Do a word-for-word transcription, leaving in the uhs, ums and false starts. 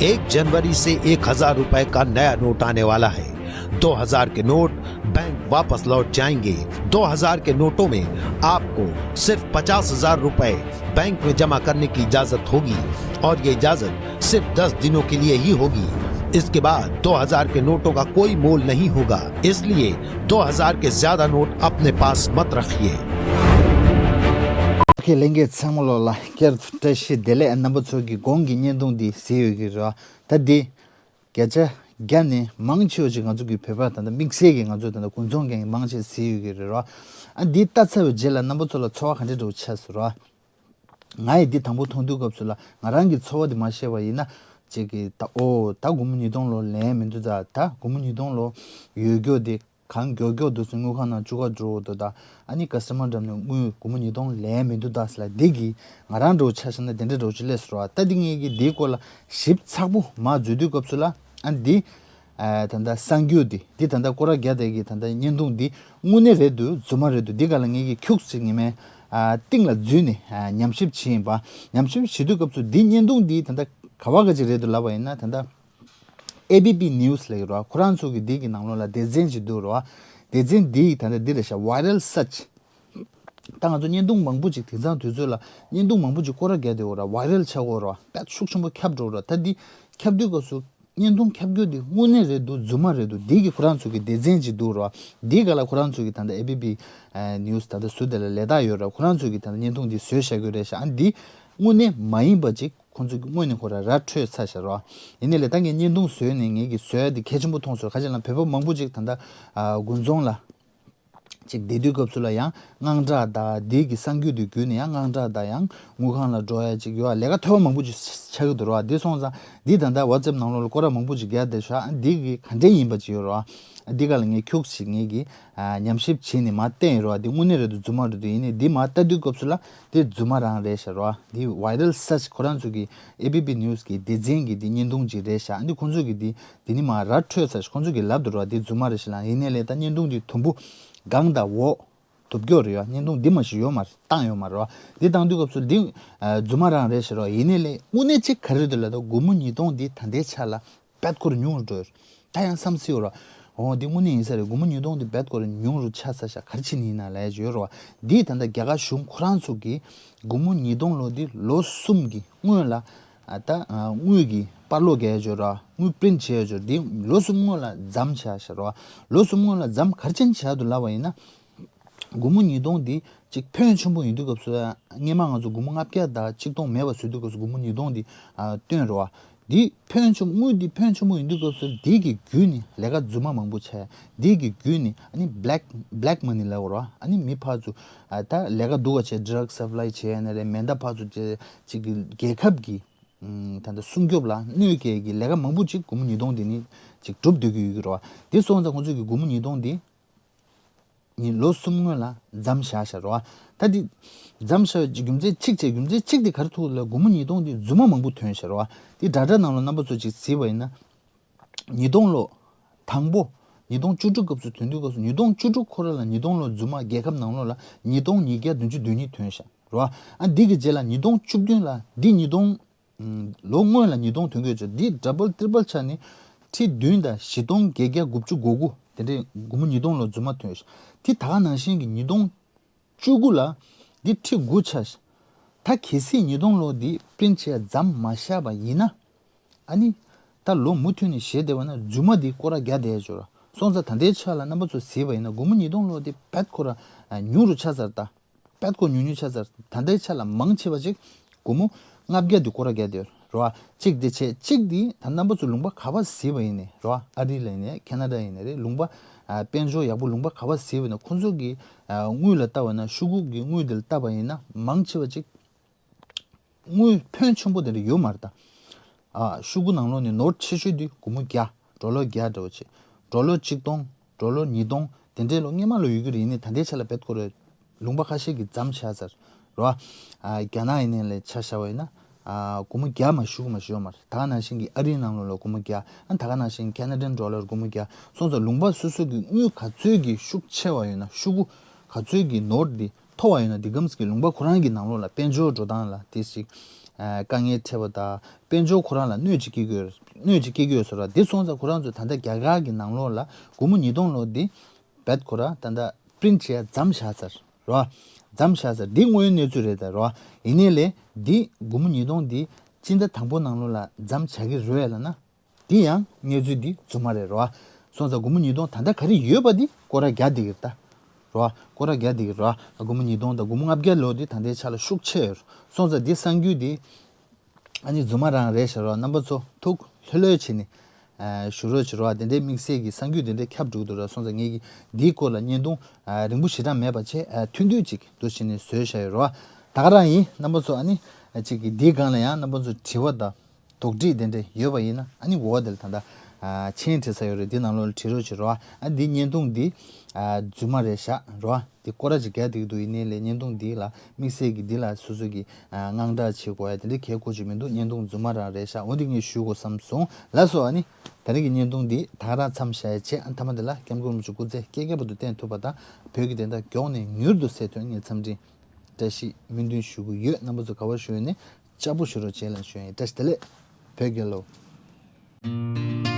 एक जनवरी से एक हजार रुपए का नया नोट आने वाला है। दो हजार के नोट बैंक वापस लौट जाएंगे। दो हजार के नोटों में आपको सिर्फ पचास हजार रुपए बैंक में जमा करने की इजाजत होगी और ये इजाजत सिर्फ दस दिनों के लिए ही होगी। इसके बाद दो हजार के नोटों का कोई मोल नहीं होगा, इसलिए दो हजार के ज्यादा नोट अपने पास मत रखिए। ཁྱེད་ལྷན་རྒྱས་ཚང་མ་ལོ་ལ་བསྐྱར་དུ་བཀྲ་ཤིས་བདེ་ལེགས། རྣམ་པ་ཚོ་གི་གོང་གི་བརྙན་ཐུང་འདི་གཟིགས་ཡོད་ཀྱི་རེད་བ། ད་འདི་བརྒྱ་ཆ་བརྒྱ་ནས་མང་ཆེ་བ་ཅིག་ང་ཚོ་གི་བོད་པ་ད་ལྟ་དམིགས་བསལ་གྱི་ང་ཚོ་ད་ལྟ་དགུན་ཚོང་མཁན་གྱི་མང་ཆེ་གཟིགས་ཡོད་ཀྱི་རེད་བ། ཨ་འདི་ལྟ་ཚར་བའི་རྗེས་ལ་རྣམ་པ་ཚོ་ལ་ཚོར་བ་ག་འདྲ་འདྲ་ཆགས་སོང་རེད་བ། ང་ཡི་འདི་དང་པོ་མཐོང་དུས་སྐབས་སུ་ལ་ང་རང་གི་ཚོར་བ་འདི་མ་བཤད་པ་ཡིན་ན། ཅིག་གི་ད་ཨོ་ད་སྒོར་མོ་ཉིས་སྟོང་ལོ་ལེན་མི་འདུག་ད་ད་སྒོར་མོ་ཉིས་སྟོང་ལོ་ཡོད་རྒྱུ་དེ་གང་མགྱོགས་མགྱོགས་འདུག་ཟེར། དངུལ་ཁང་ནང་བཅུག་ག་འགྲོ་འདུག་ད་ཨ་ནི་ཀ་སི་ཊ་མར་འགྲམ་ནས་དངུལ་སྒོར་མོ་ཉིས་སྟོང་ལེན་མི་འདུག་ད་ཟེར་ལ། འདི་གི་ང་རང་འདྲ་བོ་ཆ་བཞག་ན་དེ་འདྲ་འདྲ་བོ་ཅིག་སླེབས་སོང་བ། ད་འདི་ངས་གི་འདིའི་སྐོར་ལ་ཞིབ་ཚགས་པོ་མར་འཛུལ་དུས་སྐབས་སུ་ལ་ཨ་འདི། ཨ་ད་ལྟ་གསར་འགྱུར་འདི་འདི་ད་ལྟ་སྐོར་ར་རྒྱག་བསྡད་ཀྱི་ད་ལྟ་བརྙན་ཐུང་འདི་དངོས་གནས་རེད་འདུག་རྫུན་མ་རེད་འདུག་འདི་ག་ལ་ངེད་ཀྱིས་ཁྱུག་ཅིག་ཉི་མའི་ཨ་སྟེང་ལ་འཛུལ་ནས་ཨ་ཉམས་ཞིབ་བྱས་ཡིན་པ། ཉམས་ཞིབ་བྱེད་དུས་སྐབས་སུ་འདི་བརྙན་ཐུང་འདི་ད་ལྟ་ག་བ་ག་ཅིག་རེད་འདུག་ལབ་པ་ཡིན་ན། ད་ལྟ་ཨེ་བི་པི་ནིའུ་སི་ལབ་ཀྱི་རེད་བ། ཁོ་རང་ཚོ་གི་འདི་གི་ནང་ལོགས་ལ་སྡེ་ཚན་ཅིག་འདུག་རེད་བ། སྡེ་ཚན་འདི་ད་ལྟ་འདི་རེད་ཤག viral search། ད་ང་ཚོ་བརྙན་ཐུང་མང་པོ་ཅིག་དེང་སང་དུས་ཚོད་ལ་བརྙན་ཐུང་མང་པོ་ཅིག་སྐོར་ར་རྒྱག་བསྡད་ཡོད་རེད་བ། viral ཆགས་ཡོད་རེད་བ། དཔེ་ཤུགས་ཆེན་པོ་ཁྱབ་འགྲོ་རེད་བ། ད་འདི་ཁྱབ་དུས་སྐབས་སུ་བརྙན་ཐུང་ཁྱབ་རྒྱུ་འདི་དངོས་གནས་རེད་འདུག་རྫུན་མ་རེད་འདུག་འདི་གི་ཁོ་རང་ཚོ་གི་སྡེ་ཚན་ཅིག་འདུག་རེད་བ། འདི་ག་ལ་ཁོ་རང་ཚོ་གི་ད་ལྟ་ཨེ་བི་པི་ནིའུ་སི་ད་ལྟ་ཟུར་དེ་ལ་ལས་རྟགས་ཡོད་རེད། ཁོ་རང་ཚོ་གི་ད་ལྟ་བརྙན་ཐུང་འདི་བཟོས་བཞག་གི་རེད་ཤག་ཨ་འདི་དངོས་གནས་མ་ཡིན་པ་ཅིག་ཁོང་ཚོ་གི་སྔོན་ནས་ཁོ་ར་ར་འཕྲོད་ཚར་ཤག་རེད་བ། ཡིན་ནའི་ལས་ད་ངས་བརྙན་ཐུང་བཟོས་ནས་ངས་གི་བཟོ་ཡ་འདི་གལ་ཆེན་པོ་མཐོང་སོང་། ག་ཅི་ལབ་ན་བོད་པ་མང་པོ་ཅིག་ད་ལྟ་ཨ་དགུན་ཚོང་ལ་ཅིག་བསྡད་དུས་སྐབས་སུ་ལ་ཡང་དངངས་སྐྲག་དང་། འདི་གི་གསར་འགྱུར་འདི་བརྒྱུད་ནས་ཡང་དངངས་སྐྲག་དང་། ཡང་དངུལ་ཁང་ལ་འགྲོ་ཡ་ཅིག་ཡོད། ལས་ཀ་ཐོལ་པ་མང་པོ་ཅིག་ཆགས་ཀྱི་འདུག་རེད་བ། འདི་སོང་ཙང་འདི་ད་ལྟ་ཝ་ཊི་སེབ་ནང་ལོགས་ལ་སྐོར་ར་མང་པོ་ཅིག་རྒྱག་བསྡད་ཤག་འདི་གི་ག་འདྲས་ཡིན་པ་ཅིག་ཡོད་རེད་བ། འདི་ག་ལ་ངས་ཁྱུག་ཅིག་ངས་གི་ཨ་ཉམས་ཞིབ་བྱས་ནས་མར་བསྟན་ཡོད་རེད་བ། འདི་དངོས་གནས་རེད་འདུག་རྫུན་མ་རེད་འདུག་ཡིན་ནའི་འདི་མར་ལྟ་དུས་སྐབས་སུ་ལ་འདི་རྫུན་མ་རང་རེད་ཤག་རེད་བ། འདི་viral search ཁོ་རང་ཚོ་གི་ཨེ་བི་པི་ནིའུ་སི་གི་སྡེ་ཚན་གི་འདི་བརྙན་ཐུང་ཅིག་རེད་ཤག་ཨ་འདི་ཁོང་ཚོ་གི་འདི་འདི་ནི་མར་ར་འཕྲོད་ཚར་ཤག་ཁོང་ཚོ་གི་ལབ་འདུག་རེད་བ། འདི་རྫུན་མ་རེད་ཤག་ལབ། ཡིན་ནའི་ལས་ད་བརྙན་ཐུང་འདི་དུམ་བུ་སྒང་དང་འོག་དུབ་སྐྱོ་རེད་ཡ། བརྙན་ཐུང་འདི་མ་ཞིག་ཡོད་མ་རེད། བཏང་ཡོད་མ་རེད་བ། འདི་བཏང་དུས་སྐབས་སུ་འདི་ཨ་རྫུན་མ་རང་རེད་ཤག་རེད་བ། ཡིན་ནའི་ལས་དངོས་གནས་ཅིག་ག་རེ་རེད་འདུག་ལབ་ད་སྒོར་མོ་ཉིས་སྟོང་འདི་ད་ལྟའི་ཆ་ལ་རྦད་ཁོ་ར་ཉུང་རུ་འགྲོ་ཡོད། ད་ཡང་བསམ་སྲིད་ཡོད་རེད་བ། འོ་འདི་དངོས་གནས་ཡིན་ས་རེད། སྒོར་མོ་ཉིས་སྟོང་འདི་རྦད་ཁོ་ར་ཉུང་རུ་ཆགས་ཚར་ཤག་ག་རེ་བྱས་ནས་ཡིན་ན་ལབ་ཡ་ཅིག་ཡོད་རེད་བ། འདི་ད་ལྟ་རྒྱ་གར་གཞུང་ཁོ་རང་ཚོ་གིས་སྒོར་མོ་ཉིས་སྟོང་ལོ་འདི་ལོ་གསུམ་གྱི་སྔོན་ལ་ཨ་ད་ཨ་དངུལ་གྱི་པར་སློག་རྒྱག་ཡ་ཅིག་ཡོད་རེད་བ། དངུལ་པི་རིན་ཊི་བྱེད་ཡ་ཅིག་ཡོད་རེད། འདི་ལོ་གསུམ་སྔོན་ལ་མཚམས་བཞག་ཤག་རེད་བ། ལོ་གསུམ་སྔོན་ལ་མཚམས་ག་རེ་བྱས་ནས་བཞག་འདུག་ལབ་པ་ཡིན་ན། སྒོར་མོ་ཉིས་སྟོང་འདི་ཅིག་ཕོན་ཆེན་པོ་ཡིན་དུས་སྐབས་སུ། སྔོན་མ་ང་ཚོ་སྒོར་མོ་ལྔ་བརྒྱ་དང་ཆིག་སྟོང་མེད་པ་བཟོ་དུས་སྐབས་སུ་སྒོར་མོ་ཉིས་སྟོང་འདི་ཨ་བཏོན་རེད་བ། འདི་ཕོན་ཆེན་དངུལ་འདི་ཕོན་ཆེན་པོ་ཡིན་དུས་སྐབས་སུ་འདི་གི་བརྒྱུད་ནས་ལས་ཀ་རྫུན་མ་མང་པོ་བྱས། འདི་གི་བརྒྱུད་ནས་ཨ་ནི་black black money ལབ་དགོས་རེད་བ། ཨ་ནི་མི་ཕར་ཚུར་ཨ་ད་ལས་ཀ་སྡུག་ག་བྱས། ཌྲག་སབ་ལའི་བྱས་ནའི་རེད། མེ་མདའ་ཕར་ཚུར་བྱས། ཅིག་གི་རྒྱལ་ཁབ་ཀྱི་ཨམ་ད་ལྟ་སྲུང་སྐྱོབ་ལ་གནོད་སྐྱེལ་གྱི་ལས་ཀ་མང་པོ་ཅིག་སྒོར་མོ་ཉིས་སྟོང་འདི་ནི་ཅིག་སྒྲུབ་སྡོད་ཀྱི་ཡོད་ཀྱི་རེད་བ། འདི་སོང་ཙང་ཁོང་ཚོས་ཀྱི་སྒོར་མོ་ཉིས་སྟོང་འདི་ཉིས་ལོ་གསུམ་སྔོན་ལ་མཚམས་བཞག་ཤག་རེད་བ། ད་འདི་མཚམས་བཞག་པའི་རྒྱུ་མཚན་གཅིག་བྱས། རྒྱུ་མཚན་གཅིག་འདི་ག་རེ་ཐུག་ལ། སྒོར་མོ་ཉིས་སྟོང་འདི་རྫུན་མ་མང་པོ་ཐོན་ཤག་རེད་བ། འདི་དྲ་གྲགས་ནང་ལ་རྣམ་པ་ཚོ་ཅིག་གཟིགས་པ་ཡིན་ན། ཉིས་སྟོང་ལོ་དང་པོ་ཉིས་སྟོང་བཅུ་དྲུག་སྐབས་སུ་ཐོན་དུས་སྐབས་སུ་ཉིས་སྟོང་བཅུ་དྲུག་ཁོ་ར་ལ་ཉིས་སྟོང་ལོ་རྫུན་མ་རྒྱལ་ཁབ་ནང་ལོགས་ལ་ཉིས་སྟོང་ཉིས་བརྒྱ་བདུན་ཅུ་དོན་གཉིས་ཐོན་ཤག་རེད་བ། ཨ་འདི་གི་རྗེས་ལ་ཉིས་སྟོང་བཅུ་བདུན་ལ་འདི་ཉིས་སྟོང་ལོ་སྔོན་ལ་ཉིས་སྟོང་ཐོན་གྱི་ཡོད་ཅེ། འདི་ཌབ་བལ་ཊི་རི་པལ་ཆགས་ནས་ཁྲི་བདུན་དང་བཞི་སྟོང་བརྒྱད་བརྒྱ་དགུ་བཅུ་གོ་དགུ་དེ་འདྲའི་སྒོར་མོ་ཉིས་སྟོང་ལོ་རྫུན་མ་ཐོན་ཤག་དེ་ད་ག་ནང་བཞིན་གྱི་ཉིས་སྟོང་བཅུ་དགུ་ལ་འདི་ཁྲི་དགུ་ཆགས་ཤག་ད་གལ་སྲིད་ཉིས་སྟོང་ལོ་འདི་པི་རིན་ཊི་བྱས་མཚམས་མ་བཞག་པ་ཡིན་ན། ཨ་ནི་ད་ལོ་མུ་མཐུད་ནས་བཞེས་བསྡད་པ་ན་རྫུན་མ་འདི་སྐོར་ར་རྒྱག་བསྡད་ཡ་ཅིག་ཡོད་རེད། སོང་ཙང་ད་ལྟའི་ཆ་ལ་རྣམ་པ་ཚོ་གཟིགས་པ་ཡིན་ན་སྒོར་མོ་ཉིས་སྟོང་ལོ་འདི་རྦད་ཁོ་ར་ཉུང་རུ་ཆགས་ཚར། ད་རྦད་ཁོ་ཉུང་ཉུང་ཆགས་ཚར། ད་ལྟའི་ཆ་ལ་མང་ཆེ་བ་ཅིག་སྒོར་མོ་ལྔ་བརྒྱ་འདི་སྐོར་ར་རྒྱག་བསྡད་ཡོད་རེད་བ། གཅིག་འདི་བྱས། གཅིག་འདི་ད་རྣམ་པ་ཚོ་ལུང་པ་ག་པར་གཟིགས་པ་ཡིན་ནའི་རེད་བ། ཨ་རི་ལ་ཡིན་ནའི་ཁེ་ན་ཌ་ཡིན་ནའི་རེད། ལུང་པ་ཨ་དཔལ་འབྱོར་ཡག་པོ་ལུང་པ་ག་པར་གཟིགས་པ་ཡིན་ན་ཁོང་ཚོ་གི་ཨ་དངུལ་ལ་ལྟ་བ་ན། ཤོག་གུ་གི་དངུལ་དེ་ལ་ལྟ་བ་ཡིན་ན་མང་ཆེ་བ་ཅིག་དངུལ་ཕོན་ཆེན་པོ་དེ་འདྲ་ཡོད་མ་རེད་ད། ཨ་ཤོག་གུ་ནང་ལོགས་ནས་ནོར་ཆེ་ཤོས་དེ་སྒོར་མོ་བརྒྱ། ཌོ་ལར་བརྒྱ་འདྲ་བོ་ཅིག་ཌོ་ལར་གཅིག་སྟོང་། ཌོ་ལར་ཉིས་སྟོང་། དེ་འདྲའི་ལོ་སྔོན་མ་ལོ་ཡོད་ཀྱི་རེད། ཡིན་ནའི་ད་ལྟའི་ཆ་ལ་རྦད་ཁོ་ར་ལུང་པ་ཁ་ཤས་ཀྱིས་མཚམས་བཞག་ཚར་རེད་བ། ཨ་རྒྱ་ནག་ཡིན་ནའི་ལ་ཆ་བཞག་པ་ཡིན་ན། ཨ་སྒོར་མོ་བརྒྱ་མ་ཤོག་གུ་མ་ཤོག་མ་རེད། ད་ག་ནང་བཞིན་གྱི་ཨ་རིའི་ནང་ལོགས་ལ་སྒོར་མོ་བརྒྱ། ཨ་ད་ག་ནང་བཞིན་ཁེ་ན་ཌན་ཌོ་ལར་སྒོར་མོ་བརྒྱ། སོང་ཙང་ལུང་པ་སོ་སོ་གི་དངུལ་ག་ཚོད་ཀྱི་ཤུགས་ཆེ་བ་ཡོད་ན། ཤོག་གུ་ག་ཚོད་ཀྱི་ནོར་འདི་ མཐོ་བ་ཡིན་ན་འདི་གམ་གི་ལུང་པ་ཁོ་རང་གི་ནང་ལོགས་ལ་དཔལ་འབྱོར་འགྲོ་སྟངས་ལ་དེ་ཞིག་དཀའ་ངལ་འཕྲད་པ་དང་དཔལ་འབྱོར་ཁོ་རང་ལ་གནོད་ཅིག་སྐྱེལ་གྱི་ཡོད། གནོད་ཅིག་སྐྱེལ་གྱི་ཡོད་ཟེར་བ་འདི་སོང་ཙང་ཁོ་རང་ཚོས་ད་ལྟ་རྒྱ་གར་གི་ནང་ལོགས་ལ་སྒོར་མོ་ཉིས་སྟོང་ལོ་འདི་བེད་ཁོ་ར་ད་ལྟ་པི་རིན་ཊི་བྱས་མཚམས་བཞག་ཚར་རོ། མཚམས་བཞག་ཚར་འདི་དངོས་ཡོད་གནས་ཚུལ་རེད་ད་རོ། ཡིན་ནའི་ལས་འདི་སྒོར་མོ་ཉིས་སྟོང་འདི་སྤྱི་ཟླ་དང་པོ་ནང་ལོགས་ལ་མཚམས་བྱ་གི་རེད་ལབ་ན། འདི་ཡང་གནས་ཚུལ་འདི་རྫུན་མ་རེད་རོ། སོང་ཙང་སྒོར་མོ་ཉིས་སྟོང་ད་ལྟ་ག་རེ་ཡོད་པ་འདི་སྐོར་ར་རྒྱག་བསྡད་ཀྱི་རེད་ད། རོ། སྐོར་ར་རྒྱག་བསྡད་ཀྱི་རོ། སྒོར་མོ་ཉིས་སྟོང་དང་སྒོར་མོ་ལྔ་བརྒྱ་ལོ་འདི་ད་ལྟའི་ཆ་ལ་ཤུགས་ཆེ་ཡོད། སོང་ཙང་འདི་གསར་འགྱུར་འདི་ཨ་ནི་རྫུན་མ་རང་རེད་ཤག་རོ། རྣམ་པ་ཚོ་ཐུགས་ལྷོད་ལྷོད་བྱས་ནས་ཨ་ཞུ་རོགས་བྱེད་རོ། དེ་འདྲའི་དམིགས་བསལ་གྱི་གསར་འགྱུར་དེ་འདྲའི་ཁྱབ་འགྲོ་གི་འདུག་ར། སོང་ཙང་ངེད་ཀྱིས་འདིའི་སྐོར་ལ་བརྙན་ཐུང་ཨ་རིང་པོ་ཞེ་དྲག་མེད་པ་བྱས་ཨ་ཐུང་ཐུང་ཅིག་འདུག་བྱས་ནས་བཟོས་བཞག་ཡོད་རོ། ད་ག་རང་ཡིན། རྣམ་པ་ཚོ་ཨ་ནི་ཨ་ཅིག་གི་འདིའི་སྒང་ལ་ཡང་རྣམ་པ་ཚོ་དྲི་བ་དང་། དོགས་འདྲི་དེ་འདྲ་ཡོད་པ་ཡིན་ན་ཨ་ནི་འོག་དེ་ལ་ད་ལྟ་ཨ་མཆན་བྲིས་ས་ཡོད་རེད། འདི་ནང་ལོགས་ལ་བྲིས་རོགས་བྱེད་རོགས། ཨ་འདི་བརྙན་ཐུང་འདི་ཨ་རྫུན་མ་རེད་ཤག་རོགས། འདི་སྐོར་ར་ཅིག་རྒྱག་བསྡད་ཀྱི་འདུག་ཡིན་ནའི་ལས་བརྙན་ཐུང་འདི་ལ་དམིགས་བསལ་གྱི་འདི་ལ་སོ་སོ་གི་ཨ་དངངས་སྐྲག་བྱེད་དགོས་ཡ་དེ་འདྲ་གལ་དགོས་ཀྱི་མི་འདུག་བརྙན་ཐུང་རྫུན་མ་རང་རེད་ཤག་འོ་འདི་ངས་ཞུ་དགོས་བསམ་སོང་། ལགས་སོ། ཨ་ནི་ད་རེས་ཀྱི་བརྙན་ཐུང་འདི་ད་ག་རང་མཚམས་བཞག་ཡ་བྱས། ཨ་མཐའ་མ་འདི་ལ་སྐྱབས་མགོན་རིན་པོ་ཆེ་སྐུ་ཚེ་བསྐལ་བརྒྱ་བར་དུ་བརྟན་ཐུབ་པ་དང་བོད་ཀྱི་བདེན་མཐའ་མགྱོགས་ནས་མྱུར་དུ་གསལ་ཐོན་ངས་འཚམས་འདྲི་བཀྲ་ཤིས་སྨོན་འདུན་ཞུ་གི་ཡོད། རྣམ་པ་ཚོ་ག་པར་བཞུགས་ཡོད་ནས་ལྕགས་པོ་ཞུ་རོགས་བྱེད་ལ་ཞུ་ཡིན། བཀྲ་ཤིས་བདེ་ལེགས། བོད་རྒྱལ་ལོ།